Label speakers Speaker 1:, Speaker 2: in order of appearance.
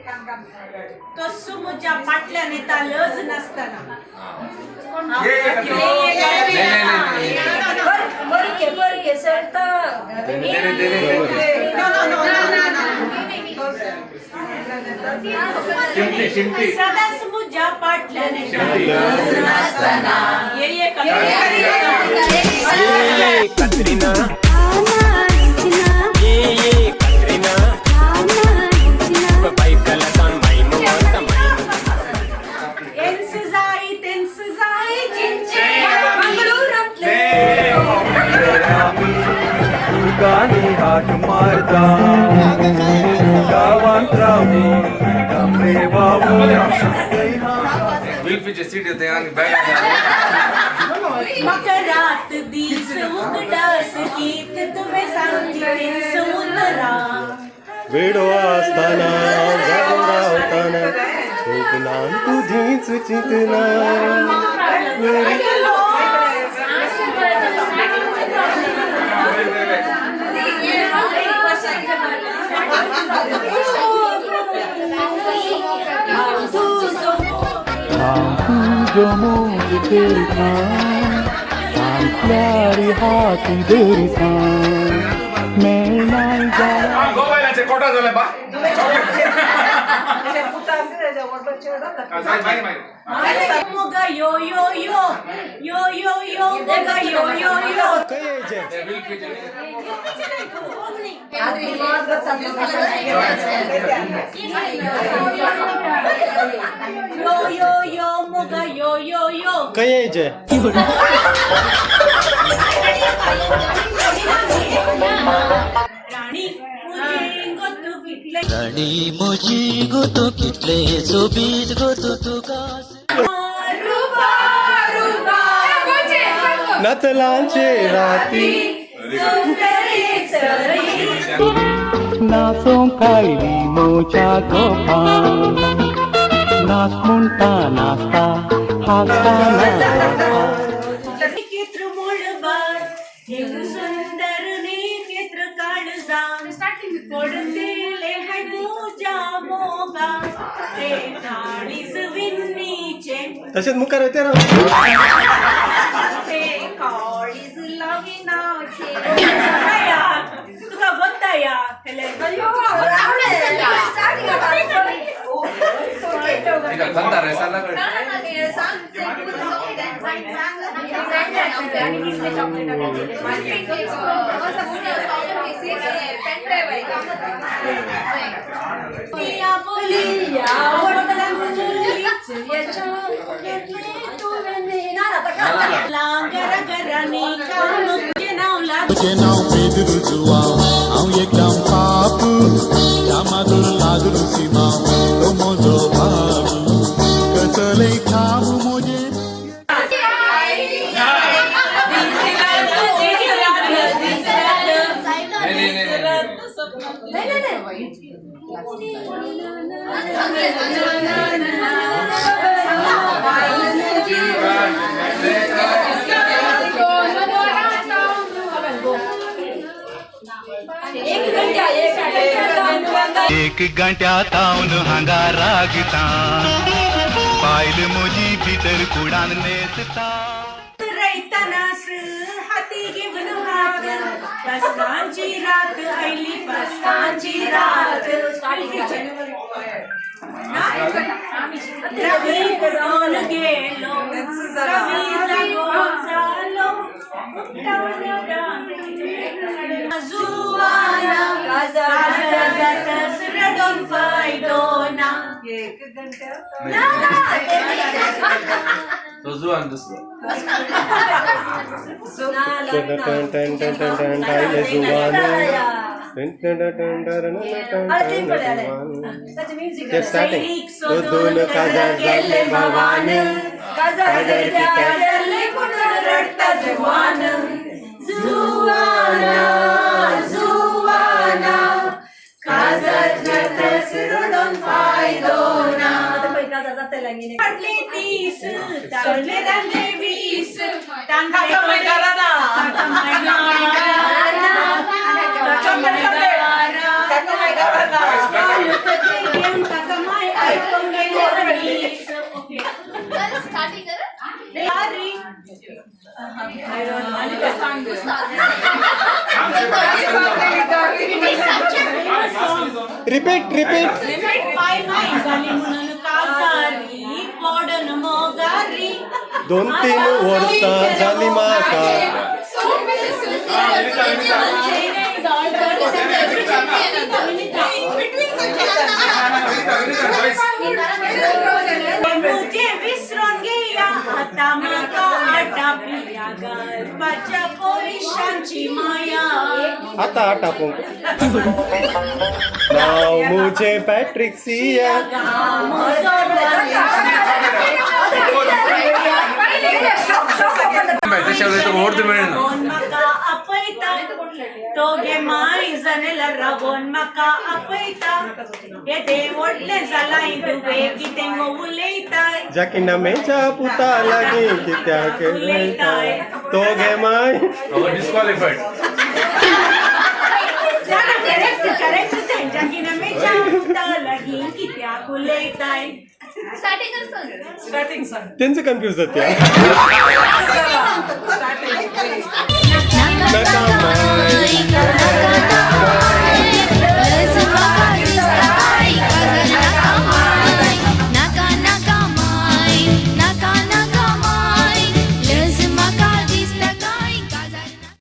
Speaker 1: तो म्हज्या फाटल्यान येता लज नासतना.
Speaker 2: बरके बरके सरता.
Speaker 3: शिमटी शिमटी.
Speaker 1: सदांच म्हज्या फाटल्यान येता
Speaker 3: शिमटी.
Speaker 1: नासतना. ये ये
Speaker 4: कतरीना, ये ये कतरीना, बायकला माई मोहता माई.
Speaker 1: एन्स जाई तेन्स जाई चिंचे.
Speaker 2: मंगळूरांतले.
Speaker 5: तुकानी हाक मारता गावांत रावून तांबे वावून.
Speaker 3: विल्फीचे सीट येते आणि बॅग.
Speaker 1: म्हाका रात दीस उगडास गीत तुवें सांगची तेन्स उतरां.
Speaker 6: वेडो आसतना जागो रावतना कोकणान तुझीच चिंतना. तुझो मोग करता सांतल्यार हाती धरता मेळनाय जाल्यार.
Speaker 3: गोवायलाचे कोटा झाले बा.
Speaker 1: मुगा यो यो यो यो यो यो मुगा यो यो यो. यो यो यो मुगा यो यो यो.
Speaker 6: खंय यायचे?
Speaker 1: राणी मुझे गो तू कितले.
Speaker 4: राणी म्हजी गो तूं कितले सोबीत गो तूं तुका.
Speaker 1: रुबा रुबा.
Speaker 6: नतलांचे राती.
Speaker 1: सुंदरी सरी.
Speaker 5: नाचोंक आयली मोच्या गोपान, नाच म्हणटा नाचता हांसता नाचता.
Speaker 1: नेत्र मोळबार एक सुंदर नेत्र काळजा पडतेले हाय तुज्या मोगा ते काळीज विन्नीचे.
Speaker 6: तशेंच मुखार येते ना.
Speaker 1: ते काळीज लाविनाचे तुका गोत्ता या हेले.
Speaker 3: खंता रे साला.
Speaker 1: या बोली या लांगर गरानी काम तुझे नाव लाग.
Speaker 7: तुझे नाव पेद्रू जुआंव, हांव एकदम पाप कामादूर लागलो सिमांव, तो म्हजो बाब कसले खाव म्हजें.
Speaker 3: नाही नाही नाही.
Speaker 2: एक घंटा एक घंटा.
Speaker 5: एक घंट्या तावन हांगा रागता, बायल म्हजी भितर कुडान न्हेसता.
Speaker 1: रयतनास हाती घेवन हात पास्कांची रात आयली पास्कांची रात. रवी कोण गेलो रवी जागो जालो. जुवाना काजार रडोन फायदो ना.
Speaker 3: तो जुवान दुसरो.
Speaker 6: टन टन टन टन टन आयले जुवान टन टन टन टन टन टन. ते स्टार्टिंग तो दोन काजार जाल्ले भावान
Speaker 2: काजार
Speaker 6: कित्याक
Speaker 1: जाल्ले पूण रडटा जुवान जुवाना जुवाना काजार जातस रडोन फायदो ना. फाटले 30 तांतले तांतले 20 तांकां
Speaker 6: Repeat repeat.
Speaker 1: पाय माय झाली म्हणून काजारी पडन मोगारी.
Speaker 6: 2-3 वर्सां झाली म्हाका.
Speaker 1: मुझे विसरून गेया आता म्हाका आटापिया घालपाच्या पोलिशांची माया.
Speaker 6: आता आटापूंक नाव मुझे पॅट्रिक सिया.
Speaker 3: ओढ मेळना.
Speaker 1: रावोन म्हाका आपयता तोगे माय जनेला रावोन म्हाका आपयता येदे व्हडलें जालां दुवे कितें गो उलयताय.
Speaker 6: जाकीना मेच्या पुता लागीं कित्याक उलयताय तो गे माय.
Speaker 3: डिस्क्वालिफाईड.
Speaker 1: करेक्ट करेक्ट तेंच्या मेच्या पुता लागीं कित्याक उलयताय.
Speaker 6: तेंचे कन्फ्यूज जाते. नाका माय.